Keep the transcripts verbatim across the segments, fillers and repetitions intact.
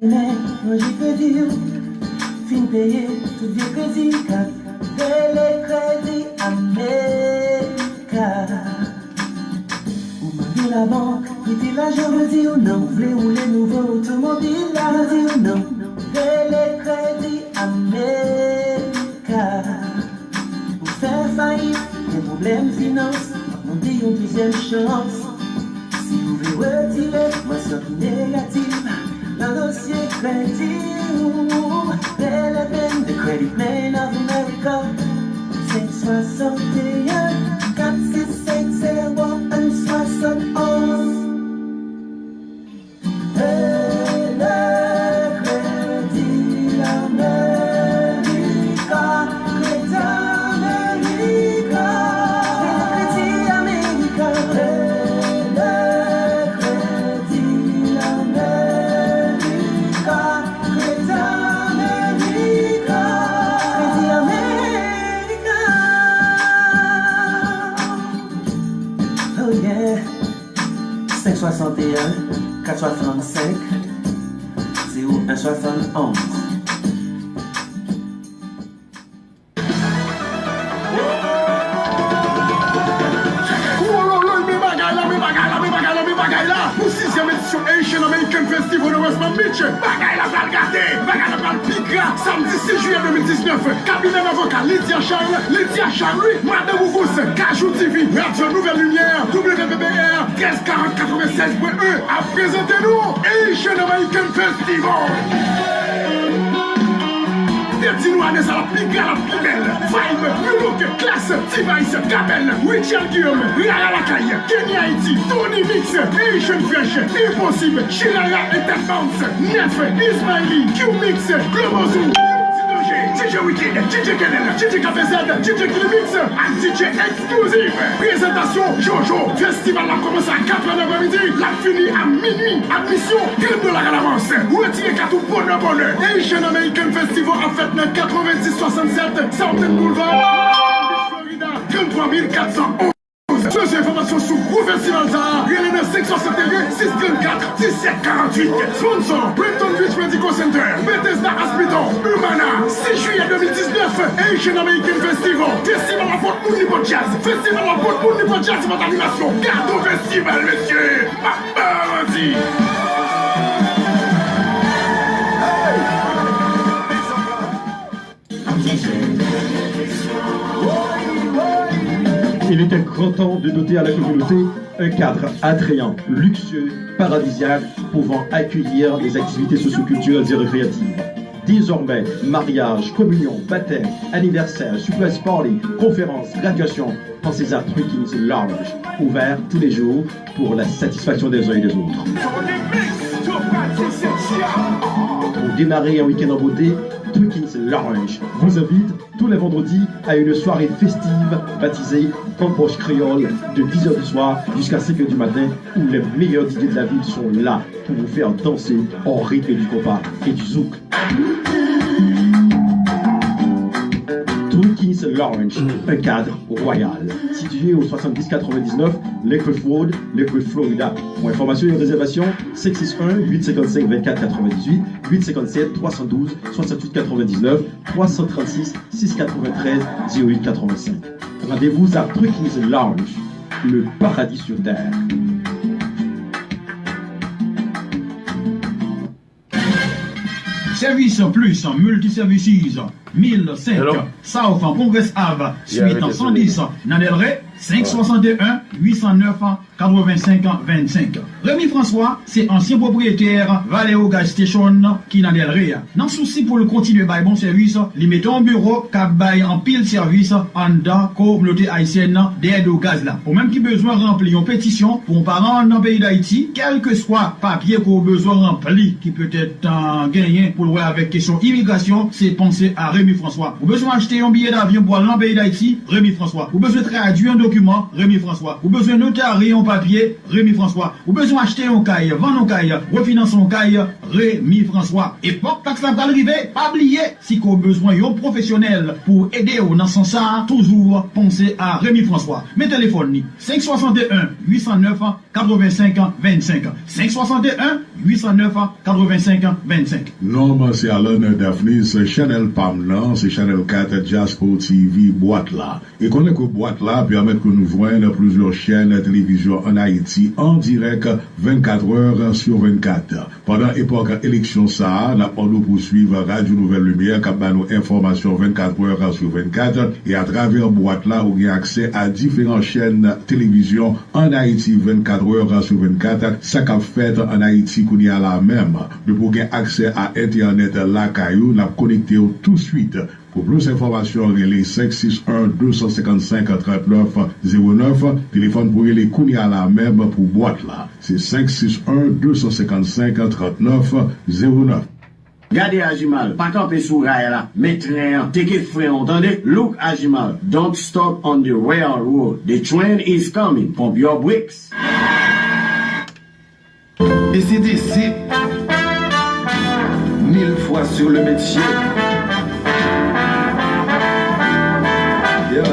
Manje kredi w, fin peye tout vye kredi, kat rele Kredi Amerika. Ou mande labank prete lajan, yo di w non. Ou vle woule nouvo otomobil la, yo di w non. Rele Kredi Amerika. Ou fè fayit, gen pwoblèm finans, w ap mande yon dezyèm chans. Si w vle retire mansyon ki negatif nan dosye kredi w, rele Bank, the Credit Plan of America, senk swasanteyen, kat sis sèt zewo en swasannonz. Rele Kredi Amerika, Kredi Amerika, Kredi Amerika. Rele Kredi Amerika, Kredi Amerika, Kredi Amerika. Oh yeah. Senk swasanteyen, kat swasannsenk, zewo en swasannonz. Wowowoy, men bagay la, men bagay la, men bagay la, men bagay la! Pou sizyèm edisyon Haitian American Festival nan West Palm Beach, bagay la pral gate, bagay la pral pi gra. Samdi sis jiyè de mil diznèf, kabinè avoka Lydia Charles, Lydia Charles, wi, Madan Gougous, Kajou T V, Radyo Nouvèl Limyè, W V B R, trèz karant katrevennsèz pwen en, ap prezante nou Haitian American Festival. Tèt di nou ane sa l ap pi gra, l ap pi bèl. Vibe, New Look, Klass, T-Vice, Gabelle, Richard Guillaume, Rara Lakay, Kenny Haiti, Tony Mix, Haitian Fresh, Impossible, Chirara et Ted Bounce, Nef, Ismaili, Q-Mix, Globo Zoo, D J Wicked, D J Kenel, D J K P Z, D J Killy Mix ak D J Exclusive. Prezantasyon Jojo. Festival la kòmanse a katrè nan aprèmidi, l ap fini a minui. Admisyon, trant dola alavans. Retire kat ou bonè bonè. Haitian American Festival ap fèt nan katrevensis swasannsèt Southern Boulevard, Florida, tranntwa mil katsan onz. Bezwen enfòmasyon sou gwo festival sa a? Rele nan senk swasanteyen, sis trannkat, disèt karanntuit. Sponsor, Brighton Beach Medical Center, Bethesda Hospital, Humana. Sis jiyè de mil diznèf, Haitian American Festival. Festival la pot moun li pot djaz. Festival la pot moun li pot djaz, pot animasyon. Gade festival, mesye! M ap bandi! Il était grand temps de doter à la communauté un cadre attrayant, luxueux, paradisiaque, pouvant accueillir des activités socioculturelles et récréatives. Désormais, mariage, communion, baptême, anniversaire, surprise party, conférence, graduation, pensez à Three Kings Lounge. Ouvert tous les jours pour la satisfaction des uns et des autres. Pour démarrer un week-end en beauté, Three Kings Lounge vous invite tous les vendredis à une soirée festive baptisée Bamboche Créole de dix heures du soir jusqu'à cinq heures du matin, où les meilleurs D J de la ville sont là pour vous faire danser au rythme du compas et du zouk. Three Kings Lounge, un cadre royal. Situé au soixante-dix quatre-vingt-dix-neuf Lakewood Road, Lakewood, Florida. Pour information et réservation, cinq six un, huit cinquante-cinq, vingt-quatre quatre-vingt-dix-huit, huit cinquante-sept, trois cent douze, soixante-huit quatre-vingt-dix-neuf, trois cent trente-six, six quatre-vingt-treize, zéro huit quatre-vingt-cinq. Rendez-vous à Three Kings Lounge, le paradis sur terre. Service Plus Multiservices, mil senk South Congress Ave, suite san dis, nan Delray, senk swasanteyen, uit san nèf, katrevensenk vennsenk. Remy François se ansyen pwopriyetè Vallejo Gas Station ki nan Delray a. Nan sousi pou l kontinye bay bon sèvis, li mete yon biwo k ap bay anpil sèvis anndan kominote ayisyèn nan dèyè do gaz la. Ou menm ki bezwen ranpli yon petisyon pou yon paran anndan peyi Dayiti, kèlkeswa papye ke w bezwen ranpli ki petèt, ah, genyen pou l wè avèk kesyon imigrasyon, se panse a Remy François. Ou bezwen achte yon biyè davyon pou al nan peyi Dayiti, Remy François. Ou bezwen tradui yon dokiman, Remy François. Ou bezwen notari yon papye, Remy François. Ou bezwen achte yon kay, vann yon kay, refinanse yon kay, Remy François. Epòk taks la pral rive, pa bliye, si ke w bezwen yon pwofesyonèl pou ede w nan sans sa a, toujou panse a Remy François. Men telefòn li, senk swasanteyen, uit san nèf, katrevensenk vennsenk. Senk swasanteyen, uit san nèf, katrevensenk vennsenk. Non, mwen se Alan Daphnis, chanèl pa m nan, se chanèl kat Diaspora T V bwat la. E konnen ke bwat la pèmèt ke nou jwenn plizyè chèn televizyon ann Ayiti an dirèk vennkat è sou vennkat. Pandan epòk eleksyon sa a, n ap mande w pou swiv Radyo Nouvèl Limyè k ap ba nou enfòmasyon vennkat è sou vennkat, e atravè bwat la, ou gen aksè a diferan chèn televizyon ann Ayiti vennkat è sou vennkat, sa k ap fèt ann Ayiti kounye a la menm. Depi w gen aksè a entènèt lakay ou, n ap konekte w touswit. Pou plis enfòmasyon, rele senk sis en, de san senkannsenk, trannèf zewo nèf. Telefòn pou rele kounye a la menm pou bwat la, se senk sis en, de san senkannsenk, trannèf zewo nèf. Gade Ajimal, pa kanpe sou ray la, men tren an, teke fren an, tande? Look Ajimal, don't stop on the railroad, the train is coming, pump your brakes. Isi disip, mil fwa sur le métier. Yeah.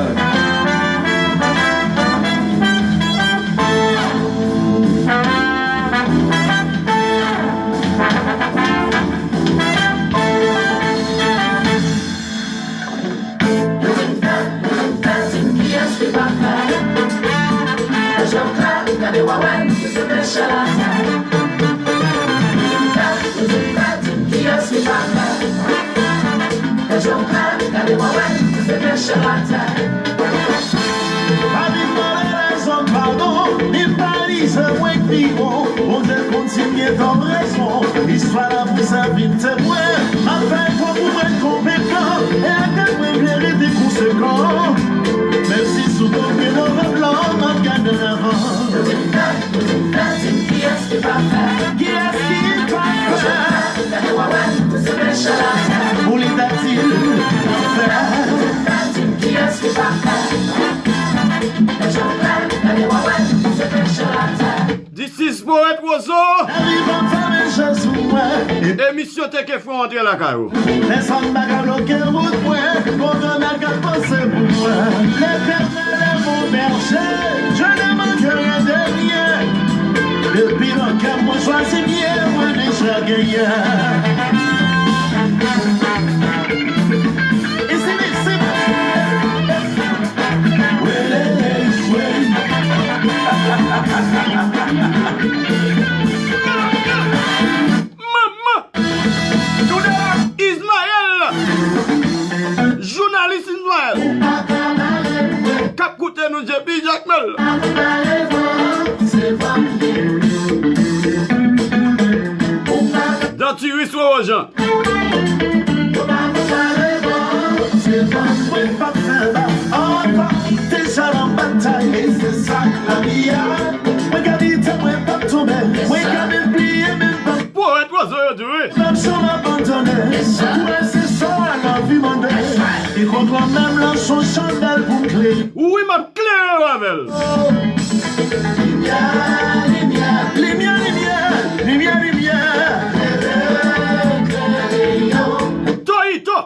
Kiyès ki pa fè? Jòklè, gade w a wè, se mechan la fè. Kiyès ki pa fè? Jòklè, gade w a wè, se mechan la fè. Pa vin vòlè lèzòm padon, ni pa di se mwen k pi wo. Bondye kontinye ban w rezon. Istwa la pou sèvi m temwen. M ap fè efò pou mwen konpetan. E ak tèt mwen m vle rete konsekan. Menm si sou tonbe nan vant lan, m ap gade anvan. Kiyès ki pa fè? Kiyès ki pa fè? Pou li ta di l fè. Kiyès ki pa fè? This is Poète Rozo. Emisyon Teke Fwen antre lakay ou. Pèsonn pa ka bloke wout mwen. Bon granmèt k ap panse pou mwen. Letènèl est mon berger, je ne manquerai de rien. Depi nan kè m mwen chwazi byen, mwen deja genyen. Isi, isi. Manman! Ismaël! Jounalis Ismaël! K ap koute nou J P Jacmel! Dantiris Wowojan! Mwen p ap fè bak ankò, deja nan batay. E se sa k lavi a. Mwen ka di tè mwen p ap tonbe. Mwen ka menm pliye, menm p ap Poète Rozo yo di wi. N ap janm abandone. Kwè se sa lavi mande. E kontrè menm lans yon chandèl pou m klere. Wi, m ap klere yo avè l. Limyè, limyè, limyè, limyè, limyè, limyè. Toyito.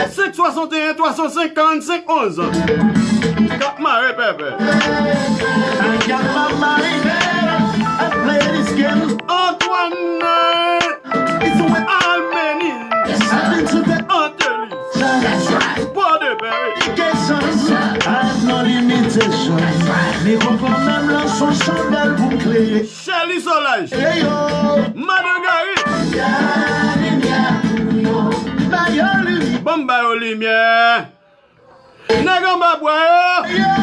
Senk swasanteyen, twa san senk, karannsenk onz. K ap mare pèpè. I got my money, I play this game. Antoinette. It's a win. Almeni. I've been to the Anthony. Pòdepè. Vacation. I have no limitation. Mi konprann menm lans yon chandèl pou m klere. Shelly Solage. Hey yo. Madan Gary. Limyè, limyè pou yo. Ba yo limyè. Ban m ba yo limyè. Nèg anba bwa yo. Yo.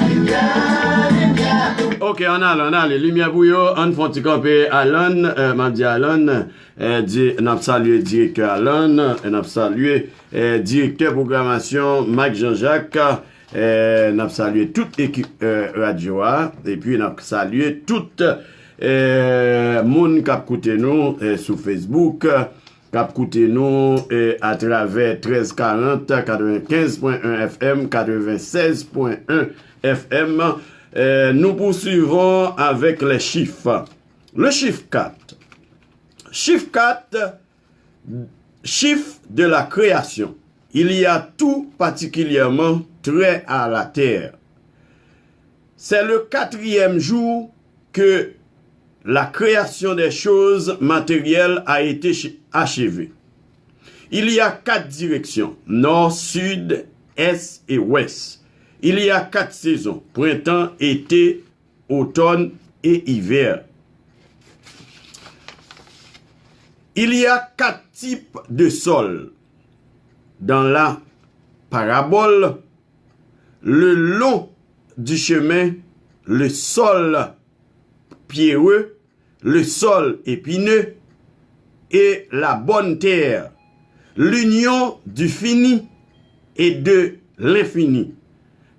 Limyè, limyè pou yo. Ok, ann ale, ann ale. Limyè pou yo. Ann fè yon ti kanpe Alan, eh, m ap di Alan, eh, di, n ap salye direktè Alan, eh, n ap salye, eh, direktè pwogramasyon Mike Jean-Jacques, eh, n ap salye tout ekip, eh, radyo a, epi n ap salye tout, eh, moun k ap koute nou, eh, sou Facebook, k ap koute nou, eh, atravè trèz karant, katrevenkenz pwen en F M, katrevensenk pwen en F M, Euh, nous poursuivons avec les chiffres. Le chiffre quatre. Chiffre quatre, chiffre de la création. Il y a tout particulièrement trait à la terre. C'est le quatrième jour que la création des choses matérielles a été ch- achevée. Il y a quatre directions, nord, sud, est et ouest. Il y a quatre saisons, printemps, été, automne et hiver. Il y a quatre types de sol. Dans la parabole, le long du chemin, le sol pierreux, le sol épineux et la bonne terre, l'union du fini et de l'infini,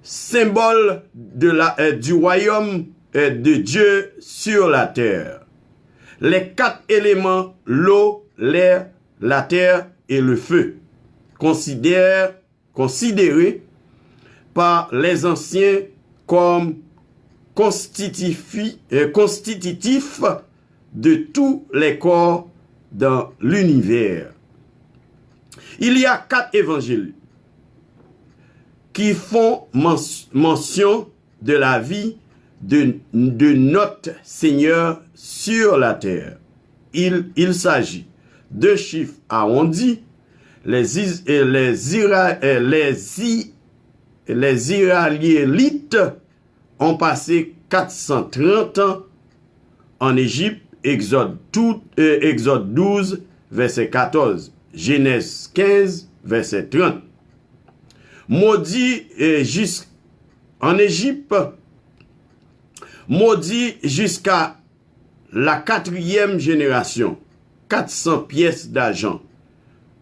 symbole de la, euh, du royaume, euh, de Dieu sur la terre. Les quatre éléments, l'eau, l'air, la terre et le feu, considèrent considéré par les anciens comme constitufi- euh, constitutif de tous les corps dans l'univers. Il y a quatre évangiles qui font men- mention de la vie de, de notre Seigneur sur la terre. Il, il s'agit de chiffres arrondis, les, Is- euh, les, Ira- euh, les, I- les Israélites ont passé quatre cent trente ans en Égypte, Exode, tout, euh, Exode douze, verset quatorze, Genèse quinze, verset trente. Maudit, euh, jis- en Égypte, maudit jusqu'à la quatrième génération, quatre cents pièces d'argent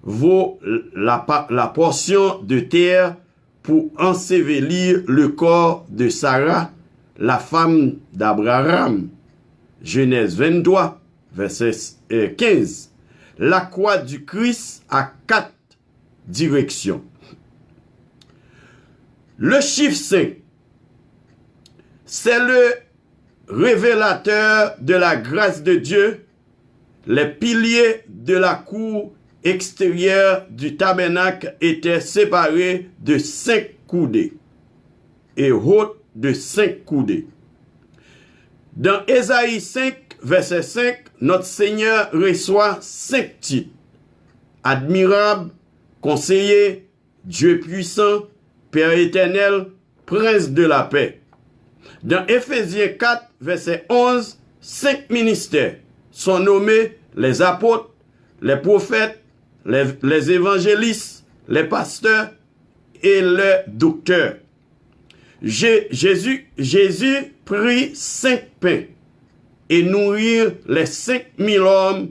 vaut la, pa- la portion de terre pour ensevelir le corps de Sarah, la femme d'Abraham. Genèse vingt-trois, verset, euh, quinze. La croix du Christ a quatre directions. Le chiffre cinq, c'est le révélateur de la grâce de Dieu. Les piliers de la cour extérieure du tabernacle étaient séparés de cinq coudées et hautes de cinq coudées. Dans Ésaïe cinq, verset cinq, notre Seigneur reçoit cinq titres: admirable, conseiller, Dieu puissant, Père éternel, Prince de la paix. Dans Éphésiens quatre, verset onze, cinq ministères sont nommés: les apôtres, les prophètes, les, les évangélistes, les pasteurs et les docteurs. Jé- Jésus, Jésus prit cinq pains et nourrit les cinq mille hommes.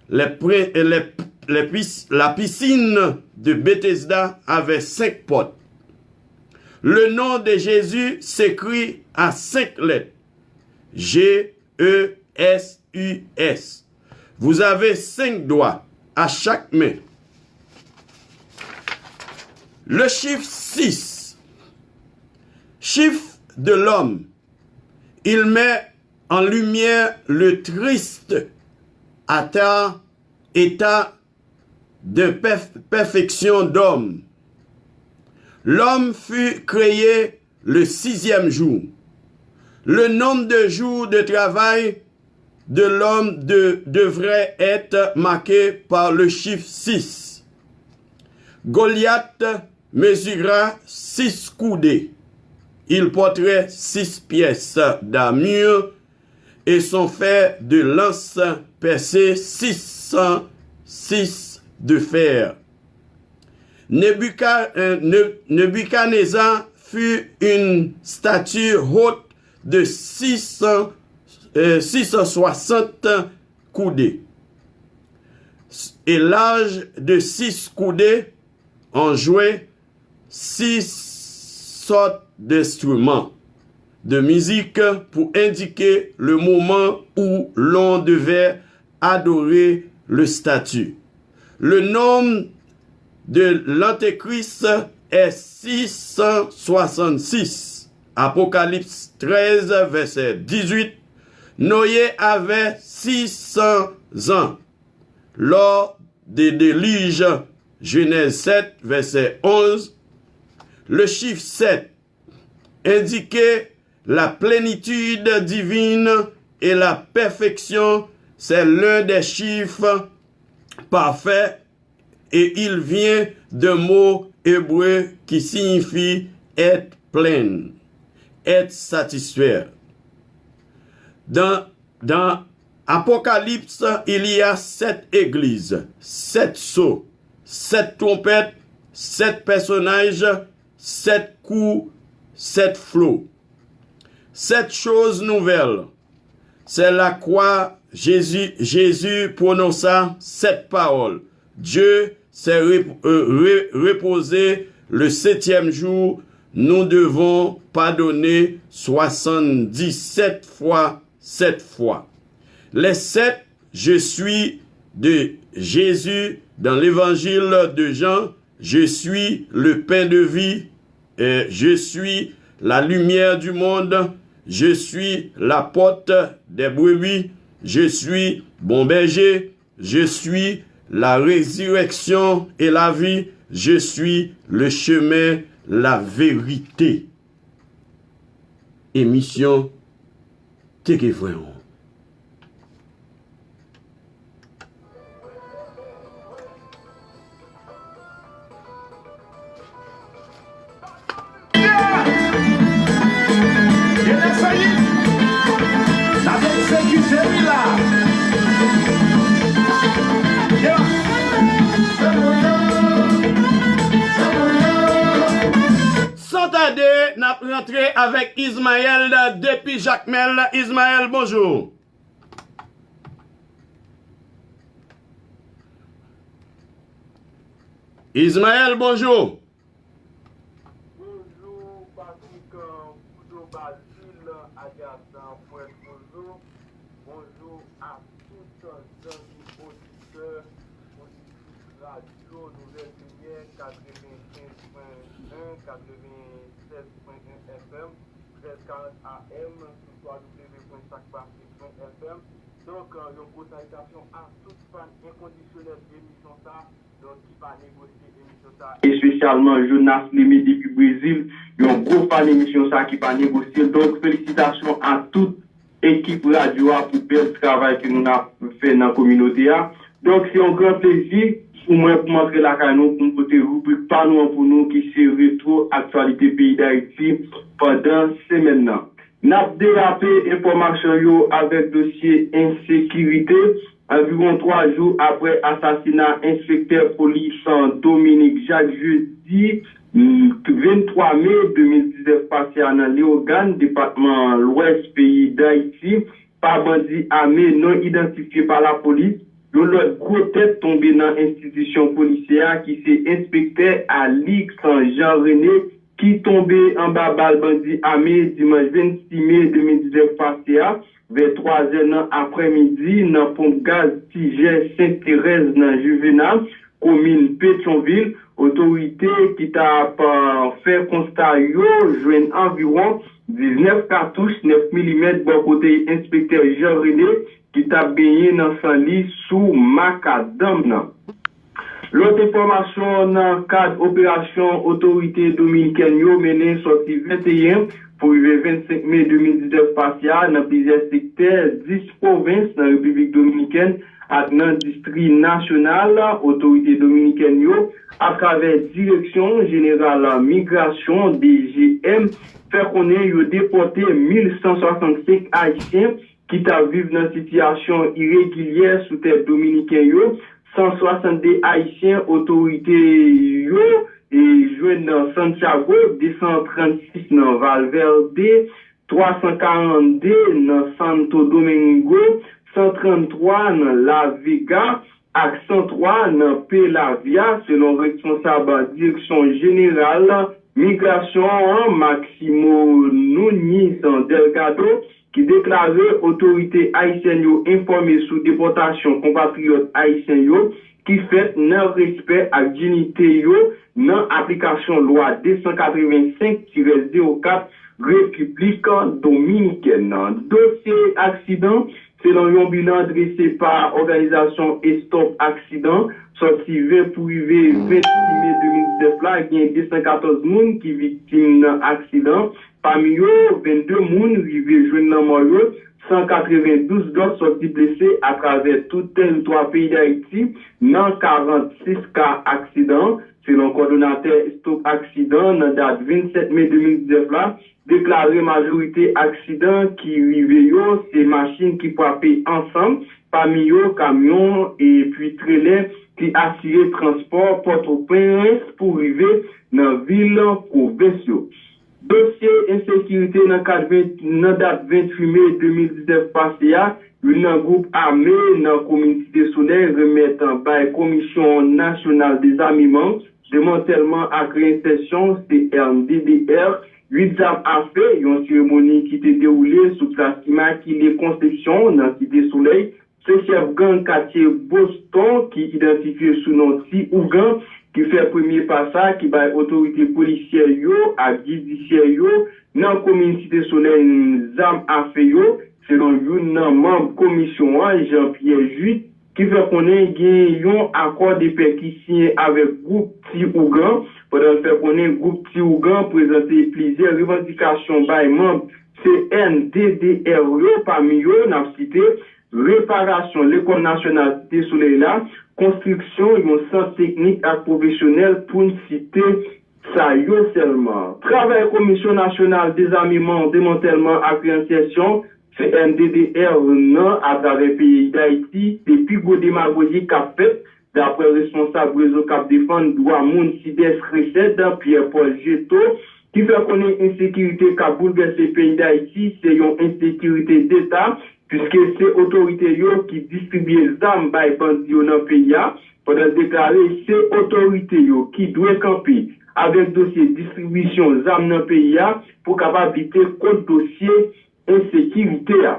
Les prin- les- les pis- la piscine de Bethesda avait cinq portes. Le nom de Jésus s'écrit à cinq lettres. G E S U S. Vous avez cinq doigts à chaque main. Le chiffre six, chiffre de l'homme, il met en lumière le triste état, état de perf- perfection d'homme. L'homme fut créé le sixième jour. Le nombre de jours de travail de l'homme de- devrait être marqué par le chiffre six. Goliath mesura six coudées. Il portait six pièces d'armure et son fer de lance perçait six cent six de fer. Nebuka- euh, Ne- Nebuchadnezzar fut une statue haute de six cents, euh, six cent soixante coudées et large de six coudées. On jouait six sortes d'instruments de musique pour indiquer le moment où l'on devait adorer le statut. Le nombre de l'Antéchrist est six cent soixante-six. Apokalips trèz, vèsè dizuit, Noye avè sis san zan lors de delij, Jenèz sèt, vèsè onz. Le chiffre sept indique la plénitude divine et la perfection. C'est l'un des chiffres parfaits et il vient d'un mot hébreu qui signifie être plein, être satisfait. Dans, dans Apocalypse, il y a sept églises, sept sceaux, sept trompettes, sept personnages, sept coups, sept flots. Cette chose nouvelle, c'est la croix. Jésus, Jésus prononça cette parole. Dieu s'est rep- euh, re- reposé le septième jour. Nous devons pardonner soixante-dix-sept fois, sept fois. Les sept je suis de Jésus dans l'évangile de Jean, je suis le pain de vie, euh, je suis la lumière du monde, je suis la porte des brebis, je suis bon berger, je suis la résurrection et la vie, je suis le chemin, la vérité. Emisyon Teke Vre w. San tade, n ap rantre avèk Ismaël depi Jakmèl. Ismaël, bonjou. Ismaël, bonjou. Bonjou, Patrick, Boudon Bazil, alias Frèd Bozo. Bonjou a tout zanmi oditè, oditris radyo Nouvèl Limyè, katrevenkenz pwen en, katrevensèz pwen en F M, trèz karant A M, sou w w w pwen sak pase pwen F M. Donk, yon gwo salitasyon a tout fan enkondisyonèl emisyon sa, donk, ki pa negosye emisyon sa. Espesyalman Jonas Leme depi Brezil, yon gwo fan emisyon sa ki pa negosye. Donk, felisitasyon a tout ekip radyo a pou bèl travay ke nou ap fè nan kominote a. Donk, se yon gran plezi pou mwen pou m antre lakay nou, pou m pote ribrik pa nou an pou nou, ki se Retro Aktyalite Peyi Dayiti pandan semèn nan. N ap derape enfòmasyon yo avèk dosye ensekirite. Anviwon twa jou apre asasina enspektè polis Dominique Jacques, jedi, mm, venntwa me de mil diznèf pase a nan Leyogàn, depatman Lwès peyi Dayiti, pa bandi ame non idantifye pa lapolis, yon lòt gwo tèt tonbe nan enstitisyon polisyè a, ki se enspektè Alix Jean René, ki tonbe anba bal bandi ame dimanch vennsis me de mil diznèf pase a, vè twa zè nan aprèmidi, nan ponp gaz Tijè Sent Terèz nan Juvena, komin Petyonvil. Otorite ki t ap, euh, fè konsta yo jwenn anviwon diznèf katouch nèf milimèt bò kote enspektè Jean René, ki t ap benyen nan san li sou makadanm nan. Lòt enfòmasyon, nan kad operasyon otorite dominikèn yo mennen sòti venteyen pou rive vennsenk me de mil diznèf pase a, nan plizyè sektè dis pwovens nan Repiblik Dominikèn ak nan distri nasyonal, otorite dominikèn yo, atravè Direksyon Jeneral Migrasyon, D G M, fè konnen yo depòte mil san swasannsenk Ayisyen ki t ap viv nan sitiyasyon iregilyè sou tè dominiken yo, san swasannde Ayisyen otorite yo, e, jwenn nan Santiago, de san trannsis nan Valverde, twa san karannde nan Santo Domingo, san tranntwa nan La Vega, ak san twa nan Pelavia, selon responsab Direksyon Jeneral Migrasyon an, Maximo Núñez Delgado, ki deklare otorite ayisyèn yo enfòme sou depòtasyon konpatriyòt ayisyen yo ki fèt nan respè ak diyite yo nan aplikasyon lwa de san katrevensenk tirè zewo kat Repiblik Dominikèn. Dosye aksidan, selon yon bilan drese pa òganizasyon Stop Aksidan, sòti ven pou rive vennsis me de mil diznèf la, gen de san katòz moun ki viktim nan aksidan. Pami yo, vennde moun rive jwenn lanmò yo, san katrevendouz lòt sòti blese atravè tout tèritwa peyi Dayiti nan karannsis ka aksidan. Selon kòdonatè Stop Aksidan, nan dat vennsèt me de mil diznèf la, deklare majorite aksidan ki rive yo se machin ki frape ansanm, pami yo kamyon epi trelè ki asire transpò Pòtoprens pou rive nan vil pwovens yo. Dosye ensekirite nan kat ven- nan dat venntuit me de mil diznèf pase a, youn nan gwoup ame nan komin Site Solèy remèt bay Komisyon Nasyonal Dezameman, Demantèlman ak Reyensèsyon, C N D D R, uit zam afe, yon seremoni ki te dewoule sou plas Imakile Konsepsyon nan Site Solèy. Se chèf gang katye Boston ki idantifye sou non Ti Ougan ki fè premye pa sa ki bay otorite polisyè yo ak jidisyè yo nan komin Site Solèy zam afe yo, selon youn nan manm komisyon an, Jean Pierre Jude, ki fè konnen gen yon akò de pè ki siyen avèk gwoup Ti Ougan, pandan l fè konnen gwoup Ti Ougan prezante plizyè revandikasyon bay manm C N D D R yo, pami yo n ap site reparasyon Lekòl Nasyonal Site Solèy la, konstriksyon yon sant teknik ak pwofesyonèl, pou n site sa yo sèlman. Travay Komisyon Nasyonal Dezameman, Demantèlman ak Reyensèsyon, C N D D R, nan atravè peyi Dayiti, se pi gwo demagoji k ap fèt, daprè responsab Rezo k ap defann dwa moun Sidès Resèd, Pierre Paul Getto, ki fè konnen ensekirite k ap boulvèse peyi Dayiti se yon ensekirite deta, piske se otorite yo ki distribye zam bay bandi yo nan peyi a, pandan l deklare se otorite yo ki dwe kanpe avèk dosye distribisyon zam nan peyi a pou kapab lite kont dosye ensekirite a.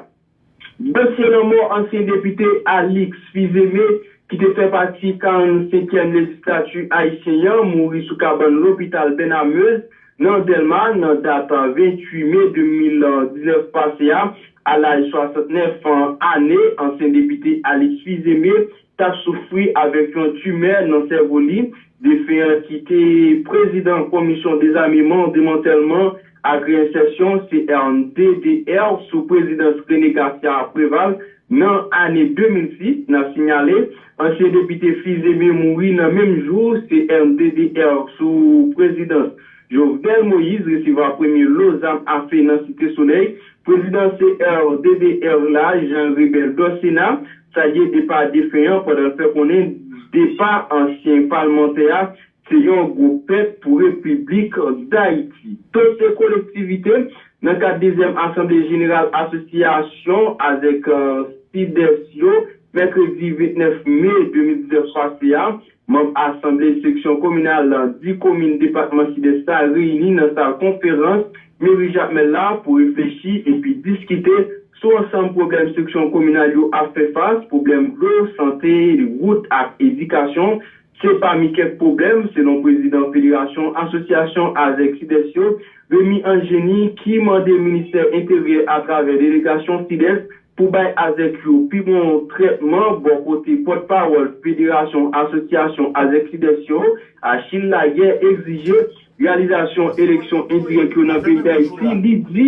Dosye lanmò ansyen depite Alix Fils-Aimé, ki te fè pati karannsenkyèm lejislati ayisyen an, mouri sou kabann lopital Bènamez nan Dèlma nan dat venntuit me de mil diznèf pase a, a laj swasantnèf ane. Ansyen depite Alix Fils-Aimé t ap soufri avèk yon timè nan sèvo li. Defen an ki te prezidan Komisyon Dezameman, Demantèlman ak Reyensèsyon, C N D D R, sou prezidans René Garcia Préval nan ane de mil sis. N ap sinyale, ansyen depite Fils-Aimé mouri nan menm jou C N D D R sou prezidans Jovenel Moïse resevwa premye lo zam afe nan Site Solèy. Prezidan C N D D R la, Jean Rebel Dorcénat, salye depa defen an pandan l fè konnen depa ansyen palmantè a se yon gwo pèt pou Repiblik Dayiti. Dosye kolektivite, nan kad dezyèm Asanble Jeneral Asosyasyon avèk, euh, Sidès yo, mèkredi vennèf me de mil diznèf pase a, manm Asanble Seksyon Kominal dis komin depatman Sidès la reyini nan sal konferans meri Jakmèl la pou reflechi epi diskite sou ansanm pwoblèm seksyon kominal yo ap fè fas, pwoblèm dlo, sante, wout ak edikasyon. Se pami kèk pwoblèm, selon prezidan Federasyon Asosyasyon Azèk Sidès yo, Remy Anjeni, ki mande Ministè Enteryè atravè delegasyon Sidès pou bay Azèk yo pi bon trètman. Bò kote pòtpawòl Federasyon Asosyasyon Azèk Sidès yo, Achille Laguerre, egzije reyalizasyon eleksyon endirèk yo nan peyi Dayiti. Li di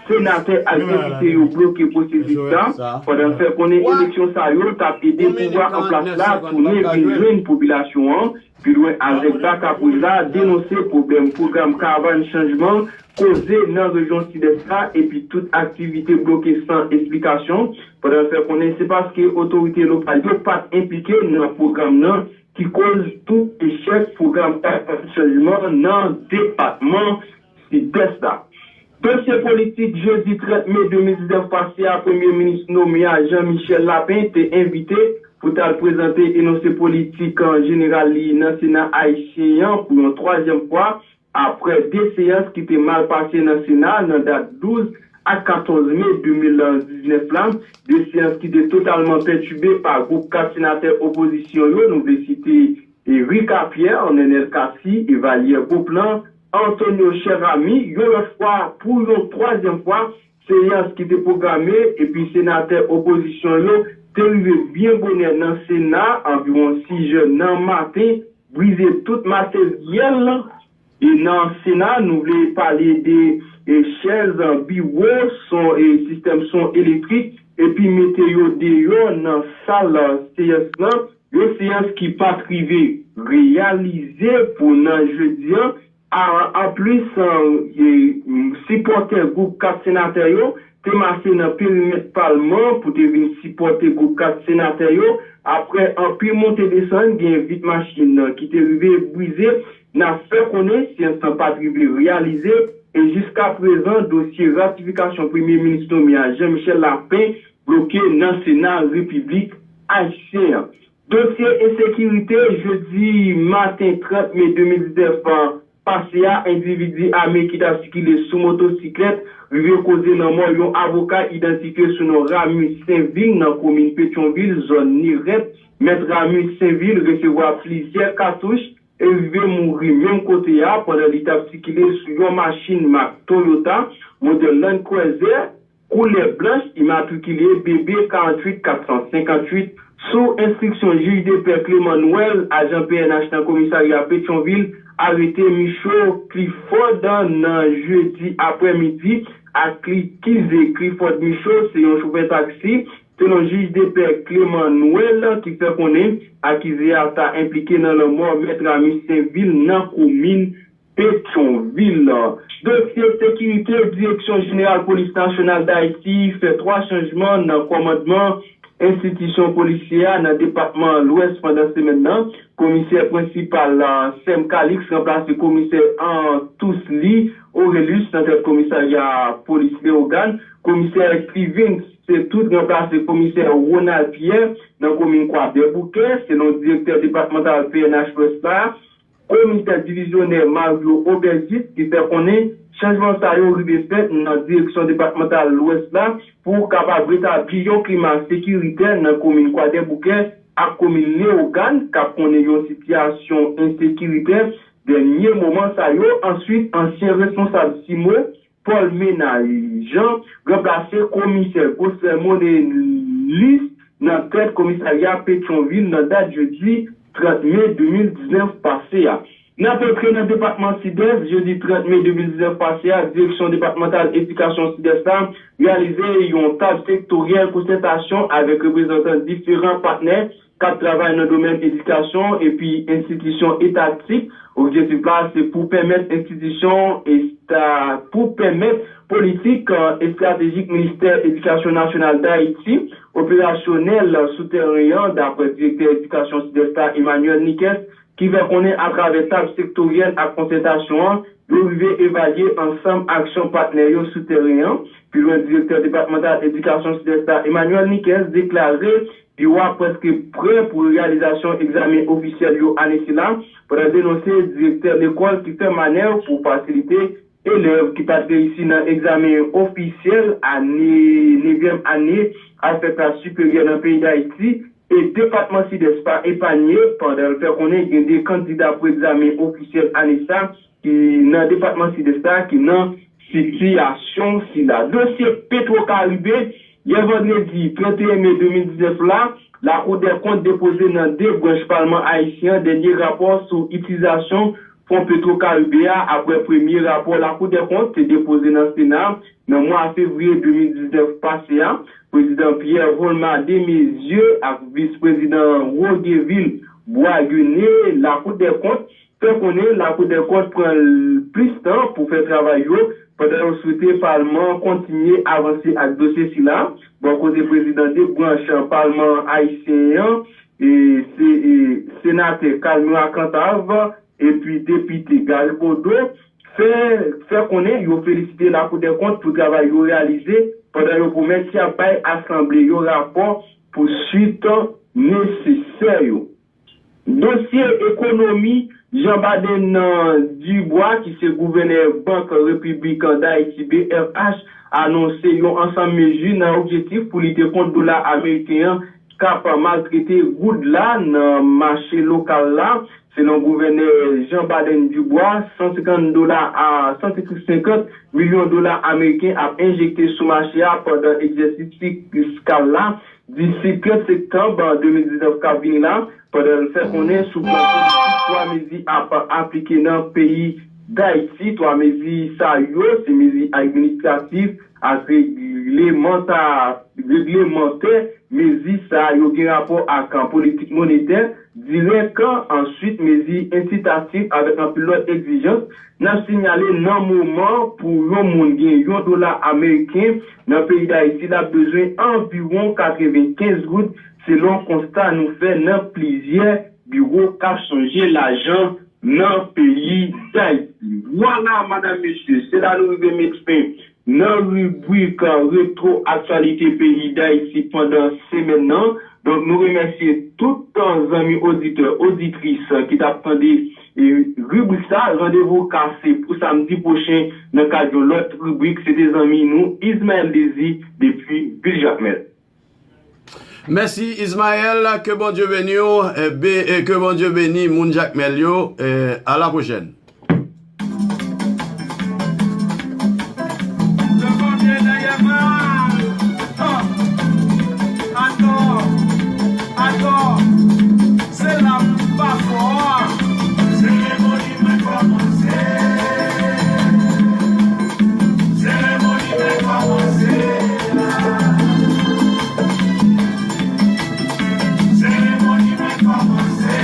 senatè ak depite yo bloke pwosesis la, pandan l fè konnen eleksyon sa yo t ap ede pouvwa an plas la tounen vin jwenn popilasyon an. Pi lwen, Azèk Baka Pwez la denonse pwoblèm pwogram Karavàn Chanjman koze nan rejyon Sidès la, epi tout aktivite bloke san esplikasyon, pandan l fè konnen se paske otorite lokal yo pa t enplike nan pwogram nan ki koz tou echèk pwogram Karavàn Chanjman nan depatman Sidès la. Dosye politik, jedi trant me de mil diznèf pase a, premye minis nome a, Jean Michel Lapin, te envite pou t al prezante enonse politik, euh, jeneral li nan Sena ayisyen an pou yon twazyèm fwa, apre de seyans ki te mal pase nan Sena nan dat douz ak katòz me de mil diznèf la, de seyans ki te totalman pètibe pa gwoup kat senatè opozisyon yo, nou vle site Ricard Pierre, Nenel Cassy, Evalière Beauplan, Antonio Cheramy yon lòt fwa pou yon twazyèm fwa. Seyans ki te pwograme epi senatè opozisyon yo te rive byen bonè nan Sena, anviwon sis è nan maten, brize tout materyèl. E nan Sena, nou vle pale de e, chèz, biwo, son, e, sistèm son elektrik, epi mete yo deyò nan sal seyans lan. Yon seyans ki pa t rive reyalize pou nan jedi an. A, anplis, e, sipòtè gwoup kat senatè yo te mache nan perimèt palman pou te vin sipòte gwoup kat senatè yo. Apre anpil monte desann, gen vit machin ki te rive brize. N ap fè konnen seyans lan pa t rive reyalize e jiska prezan dosye ratifikasyon premye minis nonmen a Jean Michel Lapin bloke nan Sena Repiblik Ayisyen an. Dosye ensekirite, jedi maten trant me de mil diznèf an pase a, endividi ame ki t ap sikile sou motosiklèt rive koze lanmò yon avoka idantifye sou non Ramus Sainvil nan komin Petyonvil, zòn Nirèt. Mèt Ramus Sainvil resevwa plizyè katouch e rive mouri menm kote a pandan li t ap sikile sou yon machin mak Toyota modèl Land Cruiser koulè blanch imatrikile B B karant uit kat san senkant uit. Sou enstriksyon jij de pè Clément Noël, ajan P N H nan komisarya Petyonvil arete Michaud Clifford nan jedi aprèmidi. Akize Clifford Michaud se yon chofè taksi, selon jij de pè Clément Noël, ki fè konnen akize a ta enplike nan lanmò mèt Ramus Sainvil nan komin Petyonvil. Dosye sekirite, Direksyon Jeneral Polis Nasyonal Dayiti fè twa chanjman nan kòmandman enstitisyon polisyè a nan depatman Lwès pandan semèn nan. Komisè prensipal, Sem Calixte, ranplase komisè Antously Orelus nan tèt komisarya polis Leyogàn. Komisè Clivens Setout ranplase komisè Ronald Pierre nan komin Kwadèboukè, selon direktè depatmantal P N H Lwès la, komisè divizyonè Mario Aubergiste, ki fè konnen chanjman sa yo rive fèt nan direksyon depatmantal Lwès la pou kapab retabli yon klima sekiritè nan komin Kwadèboukè ak komin Leyogàn k ap konnen yon sitiyasyon ensekiritè dènye moman sa yo. Answit, ansyen responsab CIMO, Paul Ménard Jean ranplase komisè Gosselin Monelis nan tèt komisarya Petyonvil nan dat jedi trant me de mil diznèf pase a. N ap antre nan depatman Sidès. Jedi trant me de mil diznèf pase a, Direksyon Depatmantal Edikasyon Sidès la reyalize yon tab sektoryèl konsètasyon avèk reprezantan diferan patnè k ap travay nan domèn edikasyon epi enstitisyon etatik. Objektif la se pou pèmèt enstitisyon eta-, pou pèmèt politik, e, estratejik Ministè Edikasyon Nasyonal Dayiti operasyonèl sou tèren an, daprè direktè edikasyon Sidès la, Emmanuel Niquès, ki fè konnen atravè tab sektoryèl ak konsètasyon an, yo rive evalye ansanm aksyon patnè yo sou tèren an. Pi lwen, direktè depatmantal edikasyon Sidès la, Emmanuel Niquès, deklare biwo a prèske prè pou reyalizasyon egzamen ofisyèl yo ane sila, pandan l denonse direktè lekòl ki fè manèv pou fasilite elèv ki pa t reyisi nan egzamen ofisyèl ane, nevyèm ane al fè klas siperyè nan peyi Dayiti. E depatman Sidès pa epanye, pandan l fè konnen gen de kandida pou egzamen ofisyèl ane sa ki nan depatman Sidès la ki nan sitiyasyon sila. Dosye Petwokaribe, yè vandredi trant e en me de mil diznèf la, Lakou dè kont depoze nan de branch palman ayisyen an dènye rapò sou itilizasyon fon Petwokaribe a. Apre premye rapò Lakou dè kont te depoze nan Sena nan mwa fevriye de mil diznèf pase a, Prezidan Pierre Holmar Desmaizieux ak Vis Prezidan Rogueville Boisguené, Lakou dè kont fè konnen Lakou dè kont pran l plis tan pou fè travay yo, pandan yo swete palman an kontinye avanse ak dosye sila. Bò kote prezidan de branch palman ayisyen an, e, se, e, senatè Calmur Cantave epi depite Gary Bodeau fè, fè konnen yo felisite Lakou dè kont pou travay yo reyalize, pandan yo pwomèt y ap bay asanble yo rapò pou swit nesesè yo. Dosye ekonomi, Jean Baden Dubois, ki se gouvènè Bank Repiblik Dayiti, B R H, anonse yon ansanm mezi nan objektif pou lite kont dola ameriken an k ap maltrete goud la nan mache lokal la. Selon gouvènè Jean Baden Dubois, san senkant dola a, san senkant milyon dola ameriken ap enjekte sou mache a pandan egzèsis fiskal la disi trant septanm de mil diznèf k ap vini la, pandan l fè konnen sou plan politik twa mezi ap aplike nan peyi Dayiti. Twa mezi sa yo se mezi administratif ak reglemanta-, reglemantè. Mezi sa yo gen rapò ak politik monetè dirèk, answit mezi ensitatif avèk anpil lòt egzijans. N ap sinyale nan moman pou yon moun gen yon dola ameriken nan peyi Dayiti, l ap bezwen anviwon katrevenkenz goud, selon konsta nou fè nan plizyè biwo k ap chanje lajan nan peyi Dayiti. Vwala, madanm, mesye, se la nou rive met fen nan ribrik Retwo Aktyalite Peyi Dayiti pandan semèn nan. Donk, nou remèsye tout zanmi oditè, oditris ki t ap tande, e, ribrik sa. Randevou kase pou samdi pwochen nan kad yon lòt ribrik. Se te zanmi nou, Ismaël Désir, depi vil Jakmèl. Mèsi, Ismaël. Ke Bondye beni w, e, be-, e, ke Bondye beni moun Jakmèl yo. E, à la prochaine. Se la m pa fò a. Seremoni mwen kòmanse. Seremoni mwen kòmanse. Seremoni mwen kòmanse.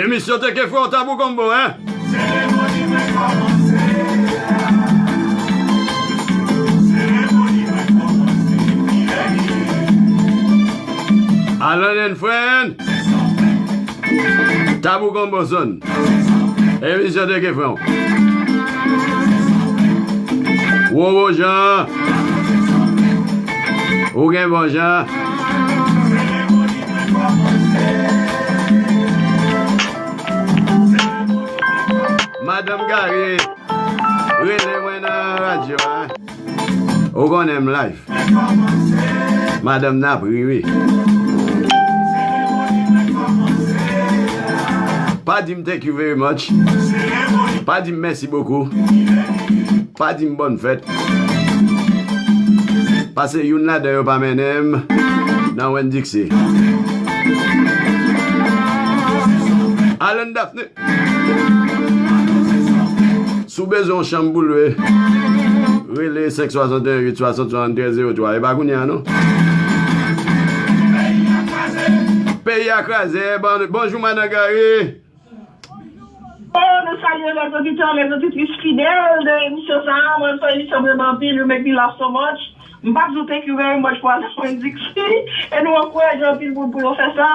Emisyon Teke Fwè w, Tabou Gombo, hein? Seremoni mwen kòmanse. Seremoni mwen kòmanse. Alan and Friend. Tabou Gombo Zone. Emisyon Teke Fwè w. Wowo Jan. Ou gen bon jan. Madanm Gary, rele mwen nan radyo a. Ou konnen m live. Madanm nan ap ri wi. Pa di m thank you very much. Pa di m mèsi bokou. Pa di m bòn fèt. Pase youn ladan yo pa mennen m nan Winn-Dixie. Alan Daphne. Si w bezwen yon chanm pou lwe, rele senk swasanteyen uit swasant swasanntrèz zewo twa. E pa kounye a non. Peyi a kraze. Bon, bonjou, Madan Gary. Oh, nou salye lè oditè, lè oditris fidèl de emisyon sa a. Mwen, se yon emisyon mwen renmen anpil, you make me laugh so much. M p ap di w thank you very much pou Alan Winn-Dixie. E nou ankouraje anpil moun pou yo fè sa.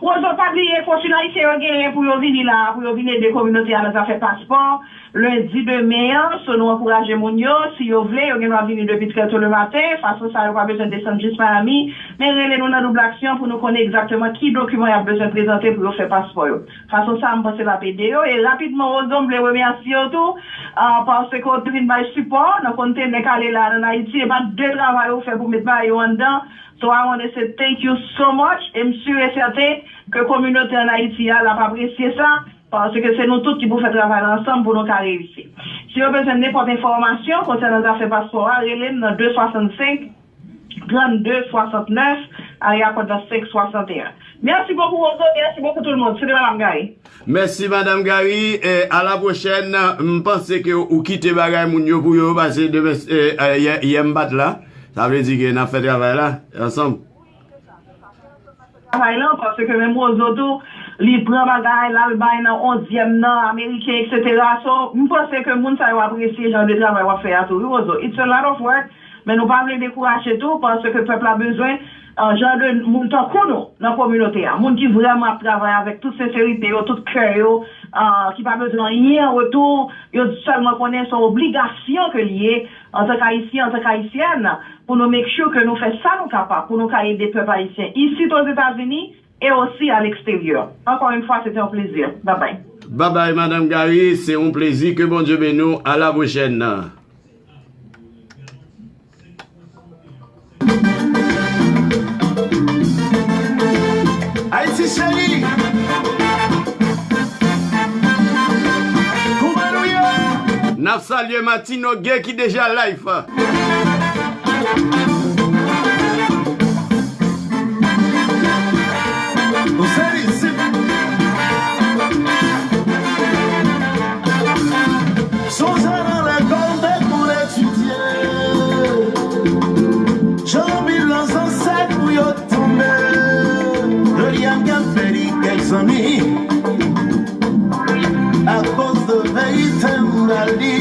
Wozo, pa bliye konsil ayisyen yo genyen pou yo vini la, pou yo vin ede kominote a nan zafè paspò. Lendi de me an, so nou ankouraje moun yo, si yo vle, yo gen dwa vini depi trè to le maten, fason sa yo pa bezwen desann jis Miami, men rele nou nan Double Action pou nou konnen egzakteman ki dokiman y ap bezwen prezante pou yo fè paspò yo. Fason sa, m panse l ap ede yo. E rapidman, Wozo, m vle remèsye yo tou, ah, paske yo te vin bay sipò nan kontenè k ale la ann Ayiti. E pa de travay ou fè pou met bagay yo anndan. So, I wanna say thank you so much. E m si e sèten ke kominote ann Ayiti a, l ap apresye sa, paske se nou tout ki pou fè travay la ansanm pou nou ka reyisi. Si yo bezwen nenpòt enfòmasyon konsènan zafè paspò a, rele m nan de swasannsenk, trannde swasantnèf, area kòd la senk swasanteyen. Mèsi bokou, Wozo. Mèsi bokou, tout le monde. Se te Madanm Gary. Mèsi, Madanm Gary. E, à la prochaine. M panse ke ou kite bagay moun yo pou yo pase demen, e, e, yè, yè m pa t la. Sa vle di ke n ap fè travay la ansanm. Travay lan, paske menm Wozo tou, li pran bagay, l al bay nan onzyèm nan, Ameriken, et cetera. So, m panse ke moun sa yo apresye jan de travay w ap fè a tou, wi, Wozo. It's a lot of work, men nou pa vle dekouraje tou, paske pèp la bezwen, ah, jan de moun tankou nou nan kominote a. Moun ki vrèman ap travay avèk tout senserite yo, tout kè yo, ah, ki pa bezwen anyen an retou, yo sèlman konnen se yon obligasyon ke li ye, antank Ayisyen, antank Ayisyèn, pou nou make sure ke nou fè sa nou kapab pou nou ka ede pèp ayisyen isit Ozetazini e osi a leksteryè. Encore une fois, c'était un plaisir. Bye bye. Bye bye, Madanm Gary. Se yon plezi. Ke Bondye beni w. À la prochaine. Cheri. Kouman nou ye? N ap salye Martino Gay ki deja live. Nou se isit. Sonje nan lekòl te konn etidye. Jan anpil nan zansèt nou yo tonbe. Jodi a m gen pèdi kèk zanmi akoz de verite m pral di.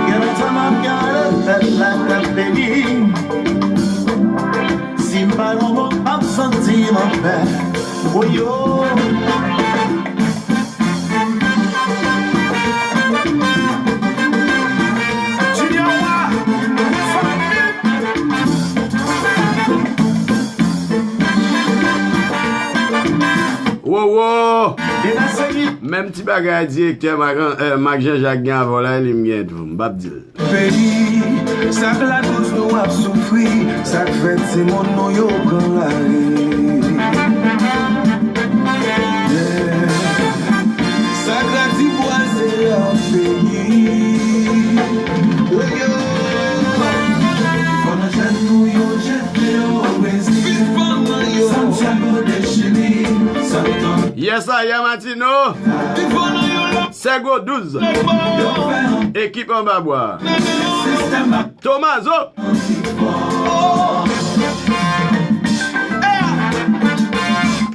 Gen lontan m ap gade tèt la k ap peni. Si m pa nan mo, m ap santi m anpè. Woyo. Junior Wa, fanmi. Wo, wo! Menm ti bagay direktè Marc, eh, Marc Jean Jacques gen avè w la, li m gen tou. M p ap di l. Peyi, sa k lakoz nou ap soufri, sa k fè timoun nou yo pran lari. Yeah. Sa k redi bwaze lòt peyi. Woyo. Fò nan jèn nou yo jete yo o Brezil. Santiago de Chili. Santan. Yes, I am Martino. Sègo douz. Ekip anba bwa. Tomazo.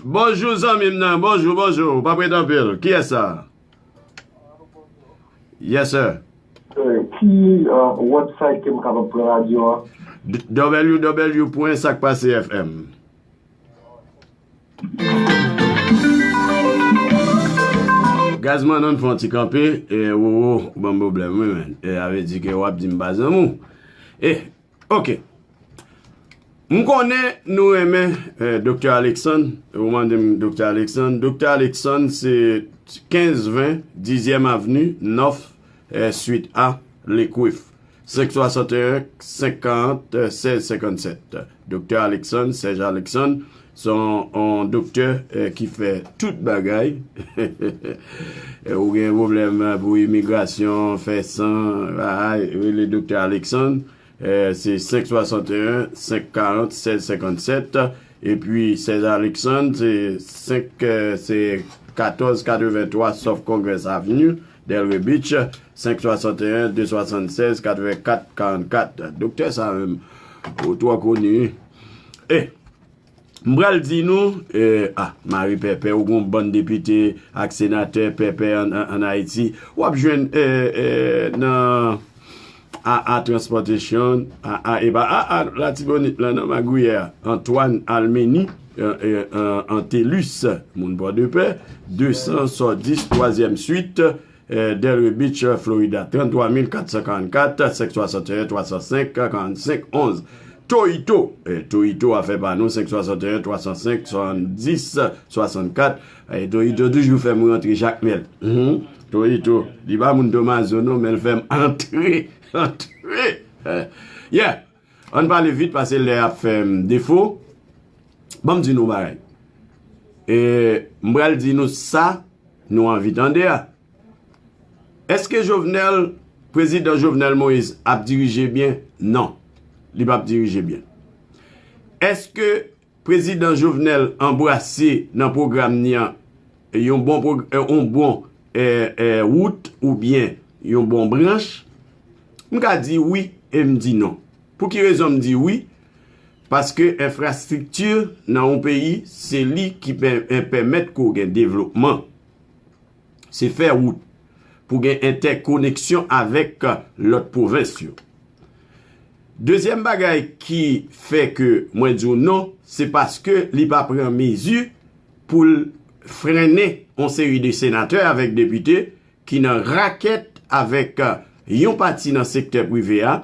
Bonjou, zanmi m nan. Bonjou, bonjou. Pa prete anpil. Kiyès sa? Yes, sir. Eh, ki, eh, website ke m kapab pran radyo a? W W W pwen sak pase F M. Gazman, non, fè yon ti kanpe, e, Wowo, ou ban m pwoblèm, wi, men. E, sa vle di ke w ap di m pa zanmi w. E, oke. M konnen nou renmen, e, Doktè Alexandre, ou mande m Doktè Alexandre. Doktè Alexandre, se kenz ven dizyèm Avni, North, e, Suite A, Lake Worth. Senk swasanteyen, senk karant, sèz senkannsèt. Doktè Alexandre, Serge Alexandre, se yon, yon doktè, eh, ki fè tout bagay. Eh, ou gen pwoblèm, eh, pou imigrasyon, fè san, bagay, rele Doktè Alexandre. Eh, se senk swasanteyen, senk karant, sèz senkannsèt. Epi, Serge Alexandre, se senk, eh, se katòz katrevenntwa South Congress Avenue, Delray Beach, senk swasanteyen, de swasannsèz, katrevenkat, karannkat. Doktè sa menm, ou twò koni, wi. E, m pral di nou, e, a, mari pèpè, ou gon bann depite ak senatè pèpè an, an, an Ayiti. W ap jwenn, e, e, nan A A Transportation, A A, e pa A A Latibonit lan, non, Magouyè a, Antoine Almeny, e, e, an, Antelus, moun Pòdepè, de san sò dis, twazyèm Suite, eh, Delray Beach, Florida, tranntwa mil kat san karannkat, senk swasanteyen, twa san senk, karannsenk onz. Toyito, eh, Toyito a fè pa nou, senk swasanteyen, twa san senk, swasanndis, swasannkat. Eh, Toyito toujou fè m rantre Jakmèl. Mhm. Toyito, li pa moun Tomazo non, men l fè m antre, antre. Eh, yeah. Ann pale vit, paske lè ap fè m defo. Ban m di nou bagay. E, m pral di nou sa nou anvi tande a. Èske Jovenel, prezidan Jovenel Moïse ap dirije byen? Non. Li p ap dirije byen. Èske prezidan Jovenel anbrase nan pwogram ni an yon bon pwog-, eh, yon bon, eh, eh, wout oubyen yon bon branch? M ka di wi e m di non. Pou ki rezon m di wi? Paske enfrastrikti nan yon peyi, se li ki pè-, eh, pèmèt ke w gen devlopman. Se fè wout pou gen entèkoneksyon avèk lòt pwovens yo. Dezyèm bagay ki fè ke mwen di w non, se paske li pa pran mezi pou l frennen yon seri de senatè avèk depite ki nan rakèt avèk yon pati nan sektè prive a,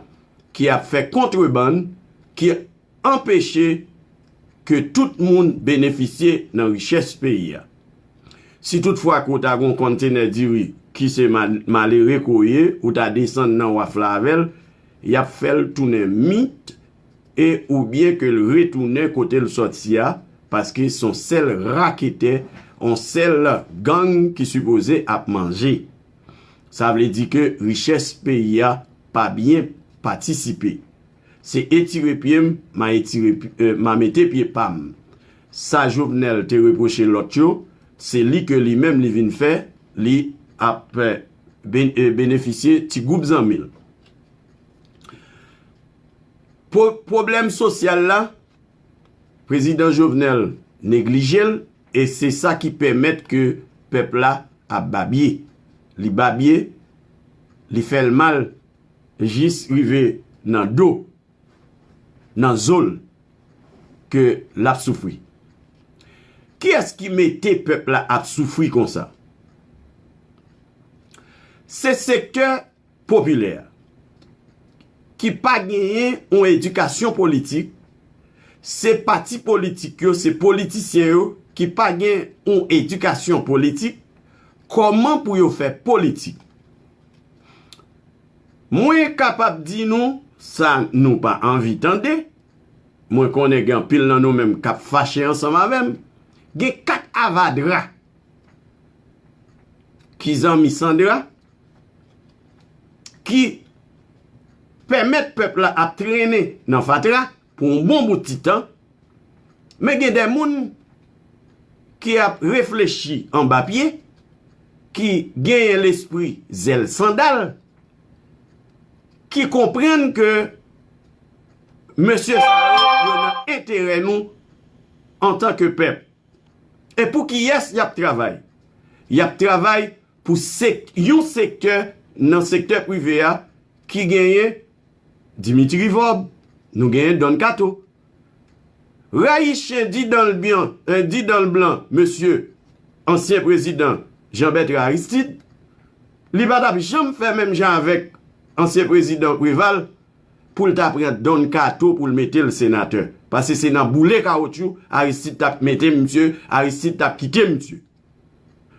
ki ap fè kontrebann, ki anpeche ke tout moun benefisye nan richès peyi a. Si toutfwa ke w ta gen yon konntenè diri ki se ma-, malere ke w ye, ou ta desann nan waf la avè l, y ap fè l tounen mit e oubyen ke l retounen kote l sòti a, paske se yon sèl raketè, yon sèl gang ki sipoze ap manje. Sa vle di ke richès peyi a pa byen patisipe. Se etire pye m, m a etire py- eh, m a mete pye pa m. Sa Jovenel te repwoche lòt yo, se li ke li menm li vin fè, li ap eh, ben- eh, benefisye ti gwoup zanmi l. Pwo- pwoblèm sosyal la, prezidan Jovenel neglije l, e se sa ki pèmèt ke pèp la ap babye. Li babye, li fè l mal, jis rive nan do, nan zo l, ke l ap soufri. Kiyès ki mete pèp la ap soufri konsa? Se sektè popilè a, ki pa genyen yon edikasyon politik, se pati politik yo, se politisyen yo ki pa gen yon edikasyon politik, kòman pou yo fè politik. Mwen kapab di nou sa nou pa anvi tande, mwen konnen gen anpil nan nou menm k ap fache ansanm avè m, gen kat avadra ki zanmi Sandra, ki pèmèt pèp la ap trennen nan fatra pou yon bon bout ti tan, men gen de moun ki ap reflechi anba pye, ki genyen lespri zèl sandal, ki konprann ke mesye sa yo, yo nan enterè nou antanke pèp. E pou kiyès y ap travay? Y ap travay pou sek- yon sektè nan sektè prive a ki genyen Dimitri Vorbe, nou genyen Don Kato. Rayi chen di dan l byan, eh, di dan l blan, mesye ansyen prezidan Jean Bertrand Aristide, li pa t ap janm fè menm jan avèk ansyen prezidan Preval pou l ta pran Don Kato pou l mete l senatè. Paske se nan boule kawotchou Aristide t ap mete misye, Aristide t ap kite misye.